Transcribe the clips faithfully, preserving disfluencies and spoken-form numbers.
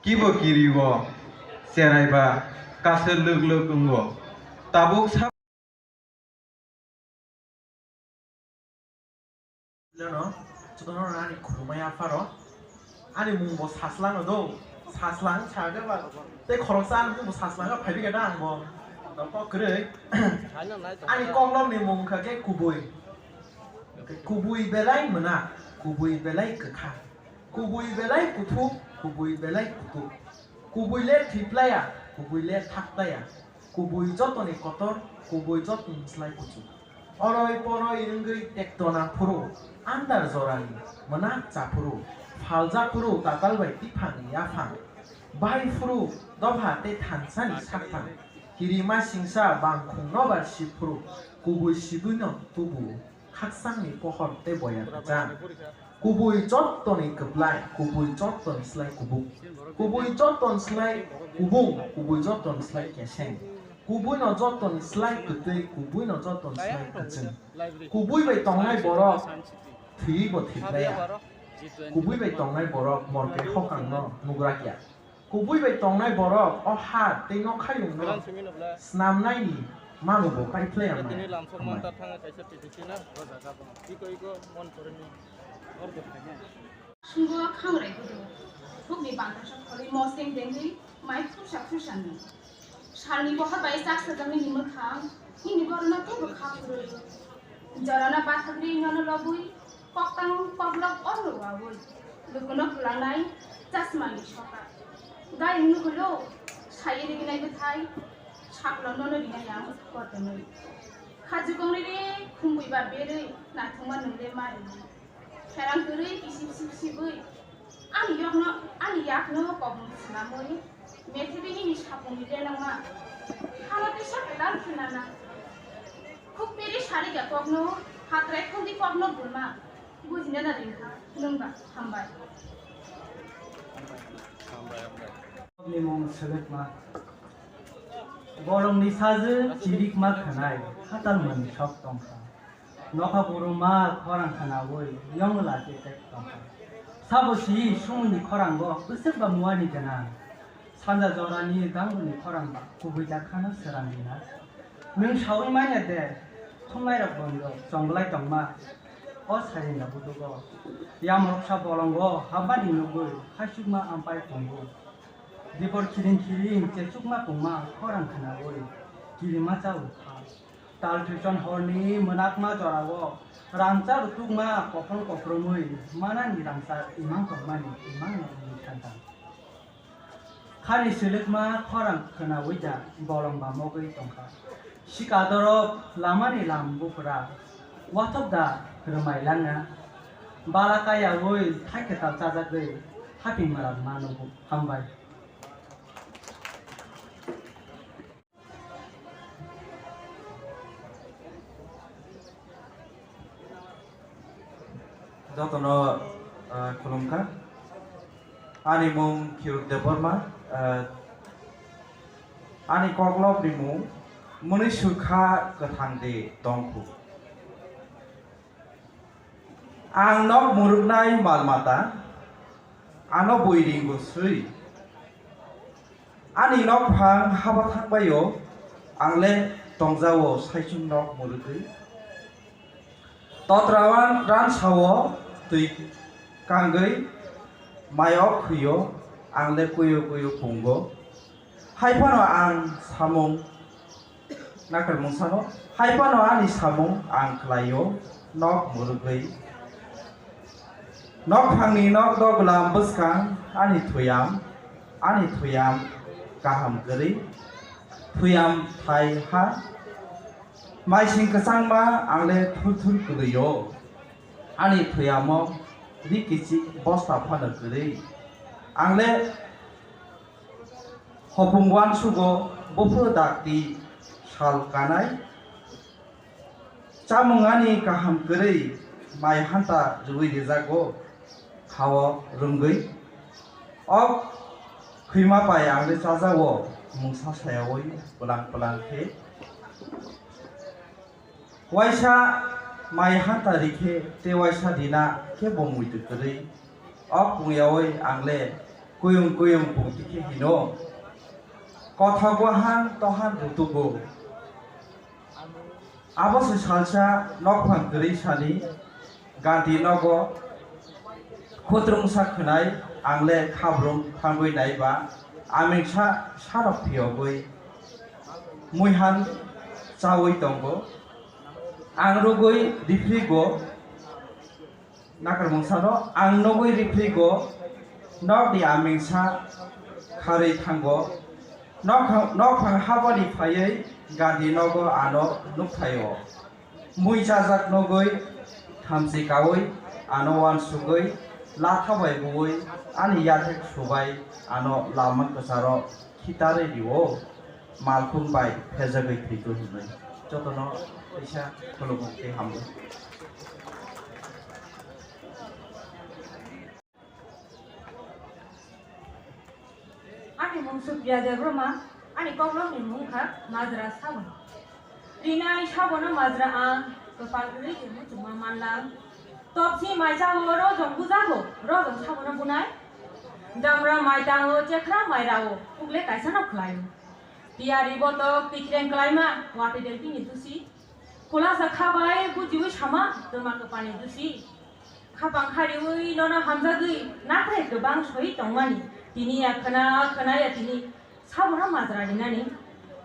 Kibo kirio, cherai ba kaso lwk lwk wngo. Tabuk sa- Ano, jotono ani khulumai apharo. Ani mung bo Saslang no do. Saslang sa khe ba. Tei khoroksa ani mung bo Saslang khe phaibi khe da ang bo. Dopok kwrwi. Ani koklopni mung kha khe Kubui. Kubui belai mwna, Kubui belai kwkha. Kubui belai kuthuk, Kubui belai kutuk. Kubui le thwiplaya, Kubui le thaktaya. Kubui jotoni kotor, Kubui jotoni slai kuchuk. Oroi poroi wngwi tektona phuru, andar jorani mwnak cha phuru, phalja phuru tatal bai tiphangni yaphang. Bai phuru dopha tei thansani sakphang. Kirima singsa bangkhung nobar si phuru, Kubui sibuino tubu. Khakchangni pohor tei boya kwchang. Kubui jottoni kwplai, kubui jottoni slai kubuk. Kubui jottoni slai kubung, kubui jottoni slai keseng. Kubuino jottoni slai kwtwi, kubuino jottoni slai kwchwng. Kubui bai tongnai borok thwiwi bo thwiplaiya. Kubui bai tongnai borok morke hokangno nugrakya. Kubui bai tongnai borok o ha tei nokhayungno snamnaini mano bo kaiphlai ang nai. Hambai. Sungo khamrai gudu, bukni bantasa kholi moseng dengwi mai khusa khusa nung. Salni bohor bai chak sajak nini mwkhang, nini borokno teibo kha phurwi. Jorano bathagri nono lobwi, koktang koklok orno wawi. Lukuno kwlangnai chasmani soka. Gari nukulo, sayi riginai bwthai, saklo nono rinai ang kotonwi. Khajukongni ri khumbwi ba berwi, naithokma nungle mari. Kherang kwrwi kisip sip sibwi ani yakno, ani yakno kokmung swnamwi, methibini ni sapungni lenangma. Hano tei sak elam khenana. Khuk piri sari ga kokno, hatrai khungdi kokno bulma. Bujina da ringkha, nwng ba, hambai. Ni mung selekma. Bolongni sajwk chirikma khwnai, hatal mani sok tongkha. Nokha buruma khorang khwnaui yongla ketek tongkha. Sabo si sumuni khorango bwswk ba muani gwnang. Sanja jorani danguni khorang ba kubui da khano swrang rina. Nwng saui manya de, thumnairok bondo chonglai tongma. O sarinda budugo. Yamroksa bolongo habani nugui khachukma ampai tongo. Dibor khiring khiring chechukma tongma khorang khwnaui kirima chao kha. Tal thwichon horni mwnakma jorao rangchak rwtukma kophol kophromi manani rangchak imang tongmani imang nokni thantang. Khani swlwkma khorang khwnaui da bolong ba mogwi tongkha. Sikadorop lamani lam bupra wathok da rwmai langna bala kayaui thai kwtal chajagwi haping malak ma nugo. Hambai. Jotono, ah, khulumkha. Ani mung Khiruk Debbarma, ah, ani koklopni mung Mwnwi Sukha Kwthang De Tongkhu. Ang nok muruknai mal mata, ano bui ringo swi. Ani nok phang haba thangbaio, ang le tongjao saichung nok murugwi. Totra wan ran sao twi kangwi mai ok khwio, ang le kuyo kuyo pungo. Hai phano ang samung Nakar mungsano, hai phano ani samung ang khlaio, nok murugwi. Nok phangni nok doglam bwskang ani thuyam, ani thuyam kaham kwrwi, thuyam thai ha. Maising kwchangma ang le thur thur kwrwio, ani thuyamo ri kichik bosta phano kwrwi. Ang le Hopung uansugo buphuru dakti sal kanai. Chamung ani kaham kwrwi mai hanta rwui rijago, khao rwngwi. Ok khwima pai ang le chajao mungsa sayaui pwlang pwlang khe. Waisa mai hanta rikhe tei waisa rina khe bo muitu kwrwi. Ok pungyaui ang le Kuyung kuyung bung tikhe hino, kothok wahan tohan rutugo. Abo se salsa nokphang kwrwi sani Gandhi nogo khutrungsa khwnai, ang le khabrum thangwi naiba amingsa sarok phiyogwi muihan chawi tongo. Ang rugwi riphrigo. Nakar mungsano ang nugwi riphrigo, nokni amingsa kharwi thango. Nokha-, nokphang habani phaiwi Gandhi nogo ano nukthaio. Mui chajak nugwi thamchi kaui ano uansugwi latha bai buui ani yathek subai ano lama kwcharo khitarwi rio. Malkhung bai phejagwi thwitu hwnwi jotono kisa khulumung tei hambai. Ani mung Supriya Debbarma, ani kokrokni mung kha Majra Sabon. Rinai sabono majra ang, kwpal kwrwi khe muchungma manlang. Topsi mai chao rojong bujago, rojong sabono bunai. Damra mai tango, chekhra mai rao, pugle kaisano khlaio. Tiyari botok tikreng klaima, watwi delpini dusi. Kulasa khabai bujiwi sama, twma kwpani dusi. Khapang khariwi nono hamjagwi, nakre kwbang soi tongmani. Tini ya khna, khna ya tini. Sabono majra rinani.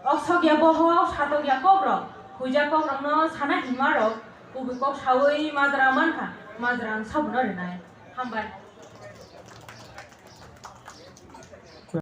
Oksok ya bohok, satok ya kokrok. Huija kokrokno sana himmarok. Kubui kok sawi majra mankha, majra ang sabono rinai. Hambai.